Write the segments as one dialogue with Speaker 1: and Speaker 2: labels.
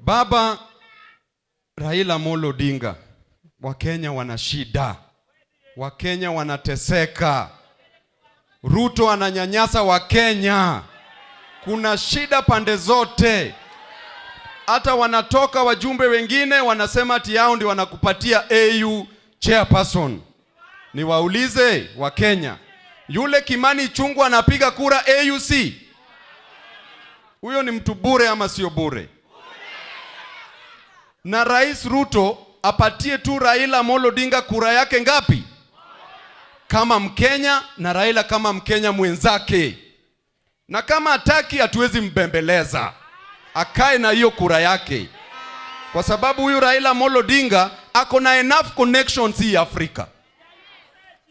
Speaker 1: Baba Raila Amolo Odinga, Wakenya wana shida, Wakenya wanateseka, Ruto ananyanyasa Wakenya, kuna shida pande zote. Hata wanatoka wajumbe wengine wanasema ati yao ndio wanakupatia AU chairperson. Niwaulize Wakenya, yule Kimani Ichung'wah anapiga kura AUC? Huyo ni mtu bure ama sio bure? Na Rais Ruto apatie tu Raila Amolo Odinga kura yake ngapi? Kama Mkenya na Raila kama Mkenya mwenzake. Na kama hataki, hatuwezi mbembeleza, akae na hiyo kura yake, kwa sababu huyu Raila Amolo Odinga ako na enough connections hii Afrika,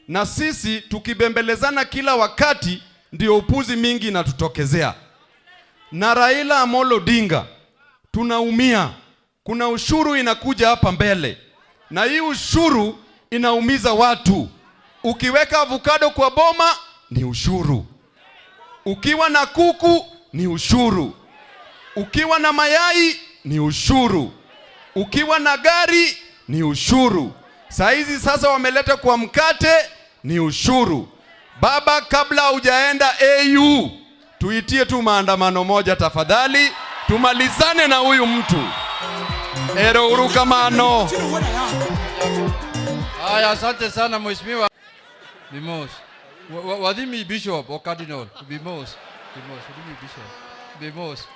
Speaker 1: na sisi tukibembelezana kila wakati ndio upuzi mingi inatutokezea. Na Raila Amolo Odinga tunaumia, kuna ushuru inakuja hapa mbele, na hii ushuru inaumiza watu. Ukiweka avocado kwa boma ni ushuru, ukiwa na kuku ni ushuru, ukiwa na mayai ni ushuru, ukiwa na gari ni ushuru. Saa hizi sasa wameleta kwa mkate ni ushuru. Baba, kabla hujaenda AU, tuitie tu maandamano moja tafadhali, tumalizane na huyu mtu. Ero uru kamano.
Speaker 2: Haya, asante sana mheshimiwa. Bimos. Wadhimi bishop or cardinal. Bimos. Bimos. Wadhimi bishop. Bimos.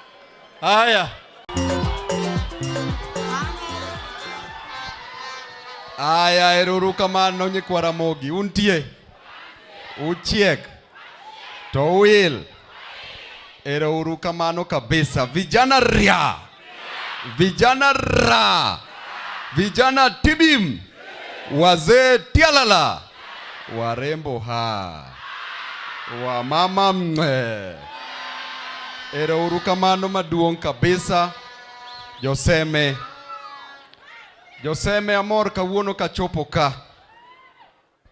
Speaker 2: Haya.
Speaker 1: Aya, ero uru kamano nyikwa Ramogi, untie? Uchiek? To uil? Ero uru kamano kabisa. Vijana ria. Vijana ra. Vijana tibim. Wazee tialala. Warembo ha. Wamama mwe. Ero uru kamano maduong' kabisa. Joseme. Joseme amor kawuono kachopo ka.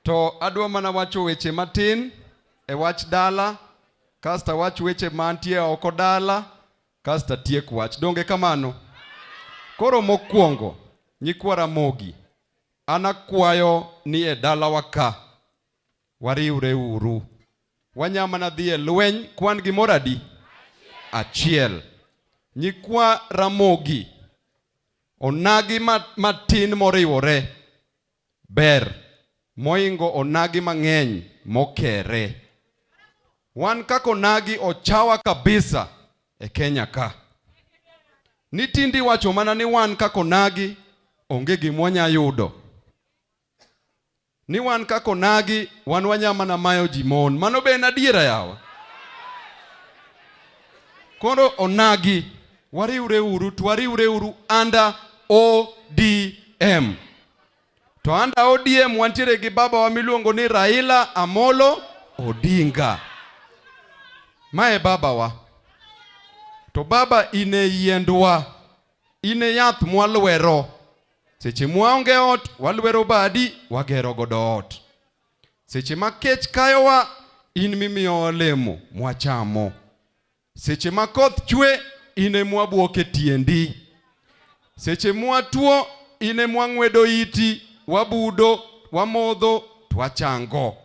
Speaker 1: To adwa mana wacho weche matin e wach dala, kasto awach weche mantie oko dala, kasto atiek wach. Donge kamano? Koro mokwongo, nyikwa Ramogi, an akwayo ni e dalawa ka, wariwre uru. Wanya mana dhi e lweny kwan gimoro adi? Achiel. Nyikwa Ramogi, onagi matin moriwore ber moingo onagi mang'eny mokere. Wan kaka onagi ochawa kabisa e Kenya ka. Ni tindi wacho mana ni wan kaka onagi onge gima wanya yudo. Ni wan kaka onagi wan wanya mana mayo ji mon. Mano be en adiera yawa? Koro onagi wariwre uru to wariwre uru under ODM. To under ODM wantiere gi baba wa miluongo ni Raila Amolo Odinga. Mae babawa. To baba in e yiendwa. In e yath mwalwero. Seche mwaonge ot, walwero badi, wagero godo ot. Seche ma kech kayowa, in mimiyowa olemo mwachamo. Seche ma koth chwe, in e mwabuok e tiendi. Seche mwatuo, in e mwang'wedo iti, wabudo, wamodho, twachango.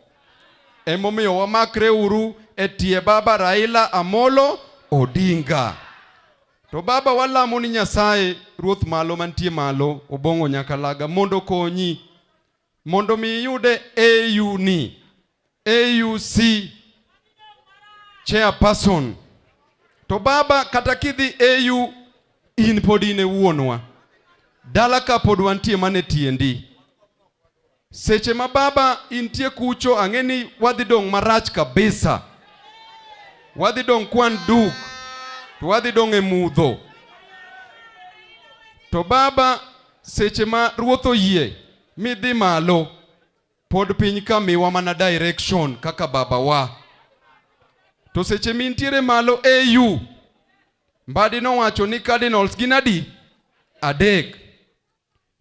Speaker 1: Emomiyo wamakre uru e tie baba Raila Amolo Odinga. To baba walamo ni Nyasaye Ruoth malo mantie malo Obong'o Nyakalaga mondo okonyi mondo mi iyude AU ni AUC chairperson. To baba kata kidhi AU in pod in e wuonwa. Dala ka pod wantie mana e tiendi. Seche ma baba intie kucho ang'e ni wadhi dong' marach kabisa. Wadhi dong' kwan duk to wadhi dong' e mudho. To baba seche ma ruoth oyie midhi malo pod piny ka miwa mana direction kaka babawa. To seche mintiere malo AU Mbadi nowacho ni cardinals gin adi? Adek.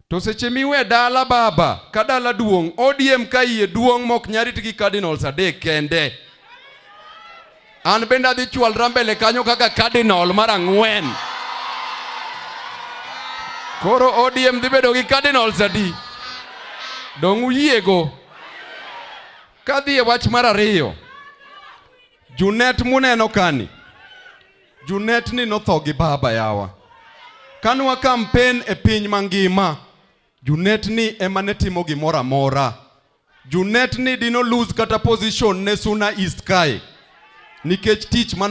Speaker 1: To seche miwe dala baba, ka dala duong', ODM ka iye duong' mok nyarit gi cardinals adek kende. An bende adhi chwalra mbele kanyo kaka cardinal mar ang'wen. Koro ODM dhi bedo gi cardinals adi? Dong' uyiego. Kadhi e wach mar ariyo, Junet muneno kani, Junet ni notho gi baba yawa. Kanwa campaign e piny mangima, Junet ni ema ne timo gimoro amora. Junet ni dino lose kata position ne Suna East kae. Nikech tich mano.